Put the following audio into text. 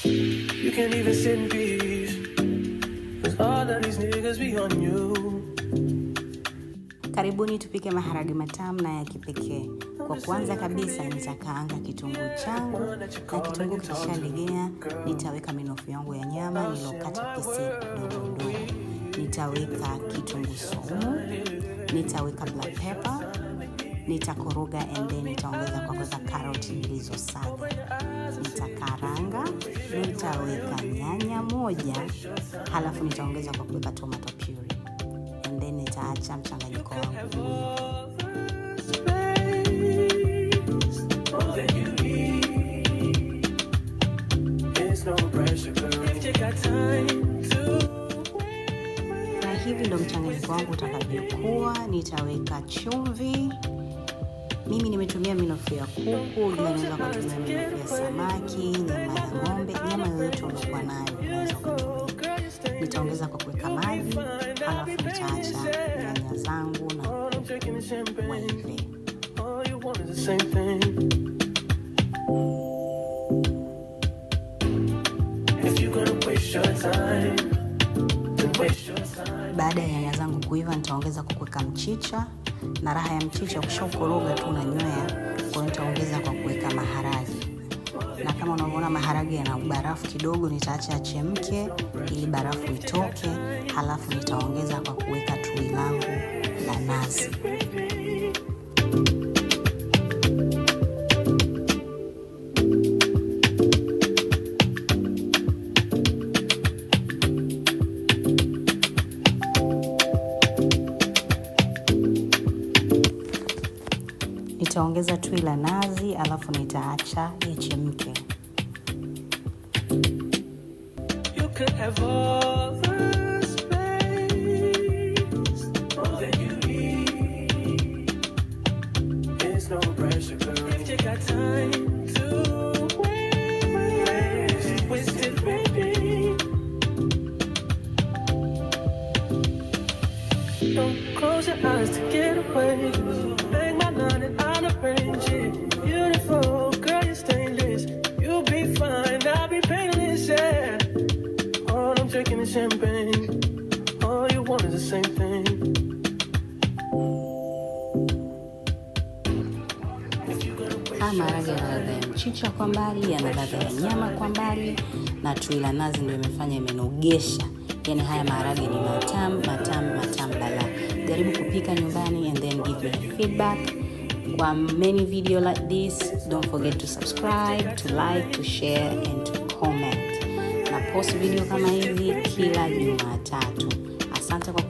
You can't even sit in peace, 'cause all of these niggas be on you. Karibuni tupike maharage matamu na ya kipekee. Kwa kwanza kabisa nitakaanga kitunguu changu, na kitunguu kishalegea nitaweka minofu yangu ya nyama nilokata pisi ndogo ndogo. Nitaweka kitunguu saumu, nitaweka black pepper, nitakoroga and then nitaongeza kwa kuweka karoti nilizosaga. Nitakaranga, nitaweka nyanya moja, halafu nitaongeza kwa kuweka tomato puree. And then nitaacha mchanganyiko wangu uive. Na hivi ndo mchanganyiko wangu utakavyokuwa. Nitaweka chumvi. Mimi nimetumia minofu ya kuku, ila unaweza kutumia minofu ya samaki, nyama ya ng'ombe, nyama yoyote unakuwa nayo unaweza kutumia. Nitaongeza kwa kuweka maji, halafu nitaacha nyanya zangu na kuku waive. Baada ya nyanya zangu kuiva nitaongeza kwa kuweka mchicha, na raha ya mchicha ukishakoroga tu unanywea, kwa hiyo nitaongeza kwa kuweka maharage. Na kama unavyoona maharage yana barafu kidogo, nitaacha yachemke ili barafu itoke, halafu nitaongeza kwa kuweka tui langu la nazi. Nitaongeza tui la nazi alafu nitaacha ichemke. You could have all the space, all that you need. There's no pressure, girl. If you got time to waste, waste it, baby. Don't close your eyes to get away. Bang my line and I'll arrange it. Beautiful girl, you're stainless. You'll be fine, I'll be painless, yeah. All I'm drinking is champagne. All you want is the same thing. Maharage yana ladha ya mchicha kwa mbali, yana ladha ya nyama kwa mbali, na tui la nazi ndio imefanya imenogesha. Yaani haya maharage ni matamu, matamu, matamu bala. Jaribu kupika nyumbani and then give me feedback. Kwa many video like this, don't forget to subscribe, to like, to share and to comment. Na post video kama hizi kila Jumatatu. Asante kwa